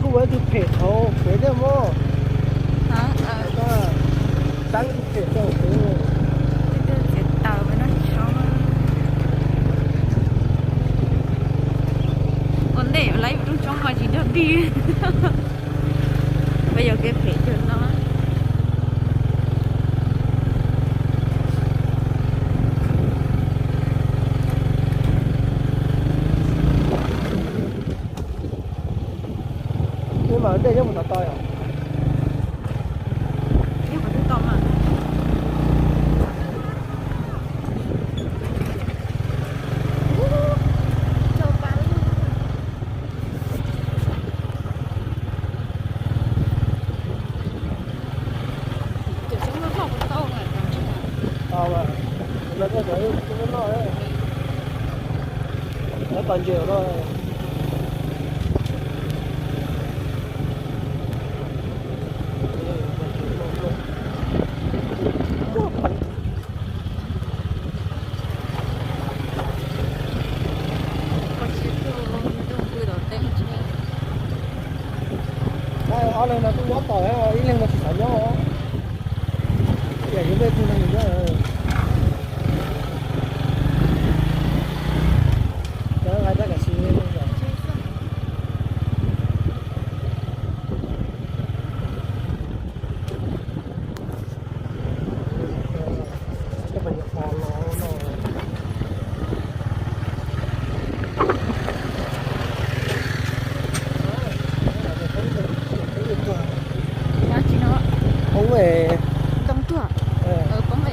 Kuj ua tus phem thaum pem thiab mog. Teeb tus phem thaum pem. Txiav taws mas noj tsis tshua. Ua ntej lawv rooj tshoob mas tsis nrog dig. Peb yuav kev phem cawg no. Ntej nyob mus tod tod yom. Tau, lawv noj, lawv tos ntses no. Ob leeg no kuj nyob tod, ib leeg no tsis xav nyob. Yam yuav nej tug neeg nyob. Cov nqa rab kav si. Poob, ntoo tuag, poob,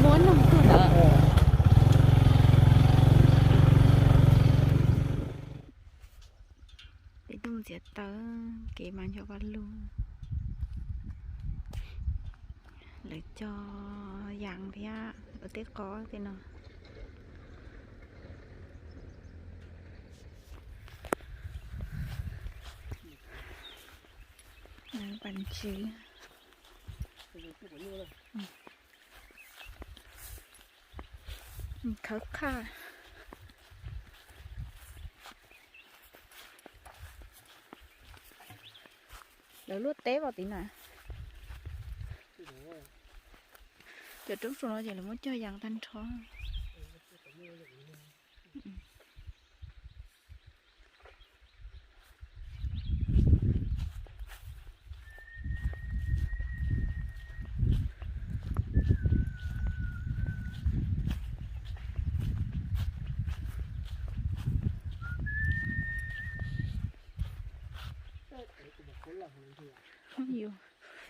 muab noog tuag ntawd. Peb tuaj txiav taws, kev mas ncho vaj lug. Lawv cog yas thiab ua tej qos tej no. Pas ntses. Khawb qhaj. Lawv luaj teb pom tim na. Cov roob su no ces lawv muab cog yas tag nrho.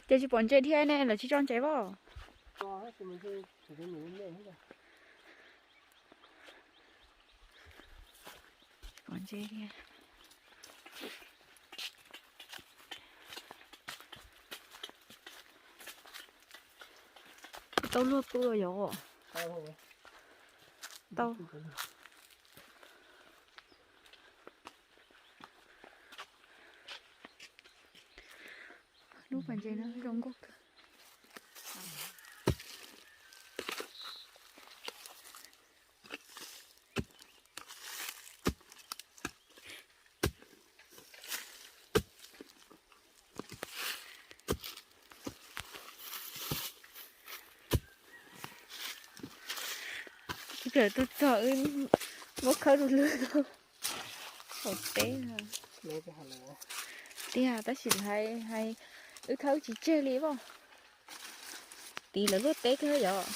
Ces tsis pom ntses dhia ne, lawv tsis tso ntses pom. Pom ntses dhia. Tau luag pw yom. Tau. Lub pas ntses no zoo nkauj kawg. Tsis kawm tuaj txog wb muab khawb rau lwg hauv teb. Tiag tab sis hais hais wb khawb tsis tseg li as. Tiv lawv luaj teb kawg yom.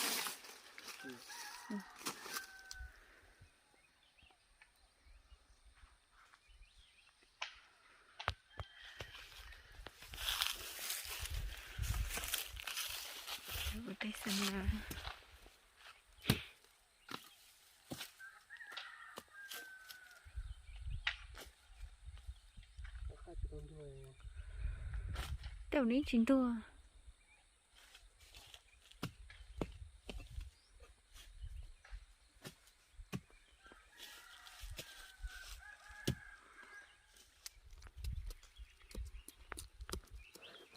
Tej ua neb tsis ntuag.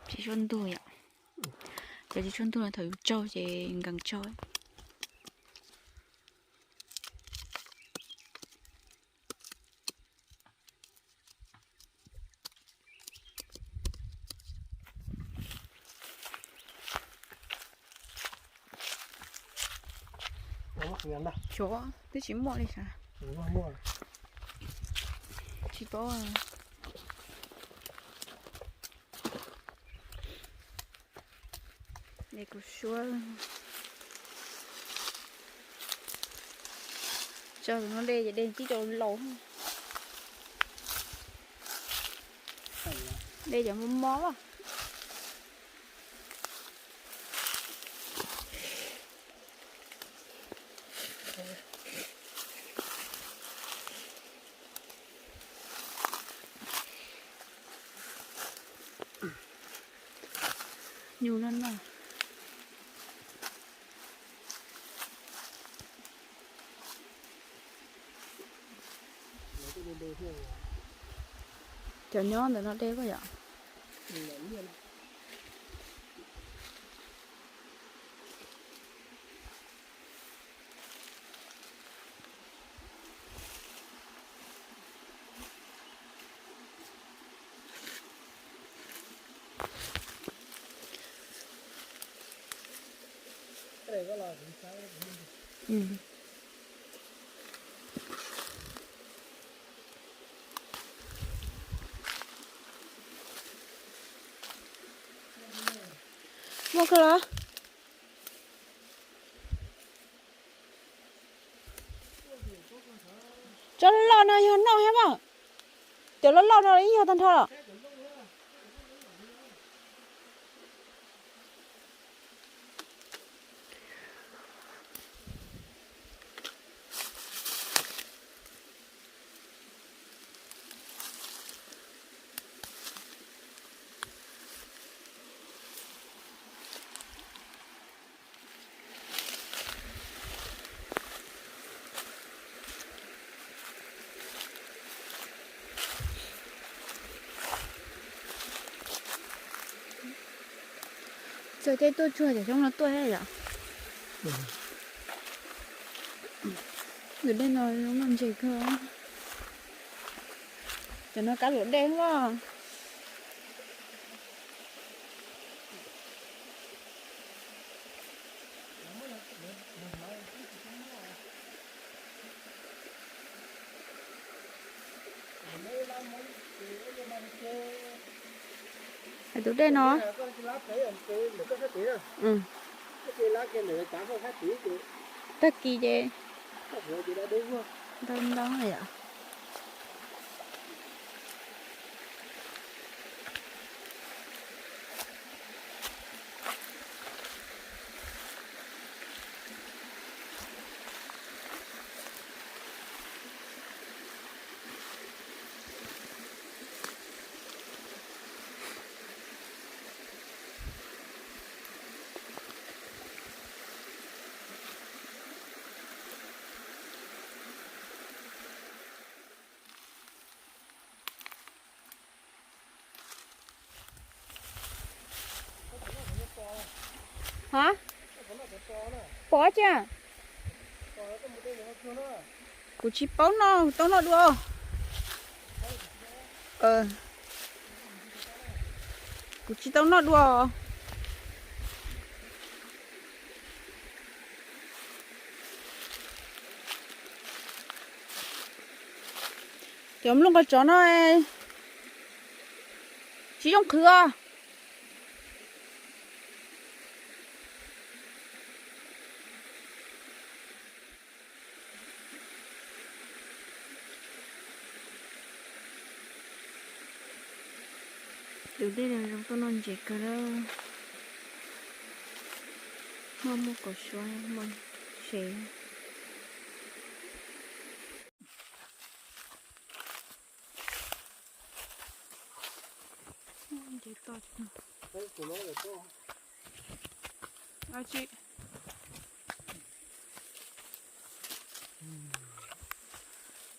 Tsis tshua ntuag yom. Cov tsis tshua ntuag no thaum yus tsaug ces nkees tsaug. Xyov, twb tsis muaj li sav. Tsis paub. De kuv suab. Tso no de ces de tib co laus. De cov mos mos. Nyuj no no. Cov nyob ntawm no deb koj yom. Muaj kawg los? Cov loj loj no yog noj thiab mas. Cov loj loj no ib yog tag nrho. Txawm tej tuaj tsuag cov xyoob no tuaj thiab yom. Tus dej no zoo noj ntses kawg. Cov no kab luam dej los. Hais tus dej no. Tag kis ces ntau ntau yom. Hab? Pom tsi? Kuv tsis paub noj, tau noj dua. Kuv tsis tau noj dua. Cov nplooj qos tsov no tsis zoo qhwv os. Tus dej no zoo tuaj noj ntses kawg lawm. Muaj muaj kaum suab muaj tsev. Ntses to.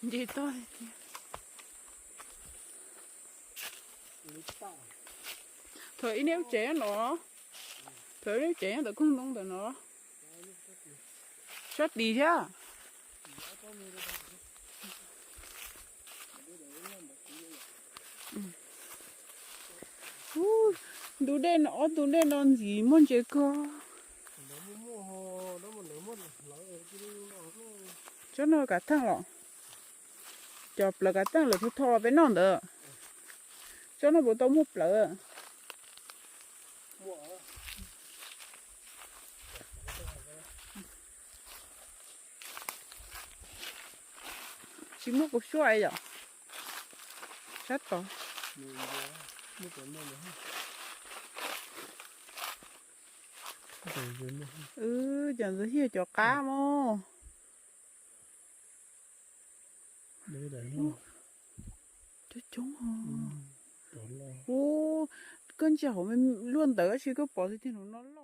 Ntses to tiag. Thaum ib niab tsev no, thaum ib niab tsev nyob ntawm koog ntoo ntawm no. Sab tid thiab. Tus dej no, ob tus dej no ntxim muaj ntses kawg. Tsob no kav theej los? Cov plawv kav theej lawv tho tho peb noj ntawd. Tsob no puas tau muaj plawv? Tsis muaj kaus suab yom? Sab tod. Cov ntawd thiaj cov qab mog. Coob coob. Ub, koj ntsia hauv luaj ntawd tab sis koj pom tiag tiag no.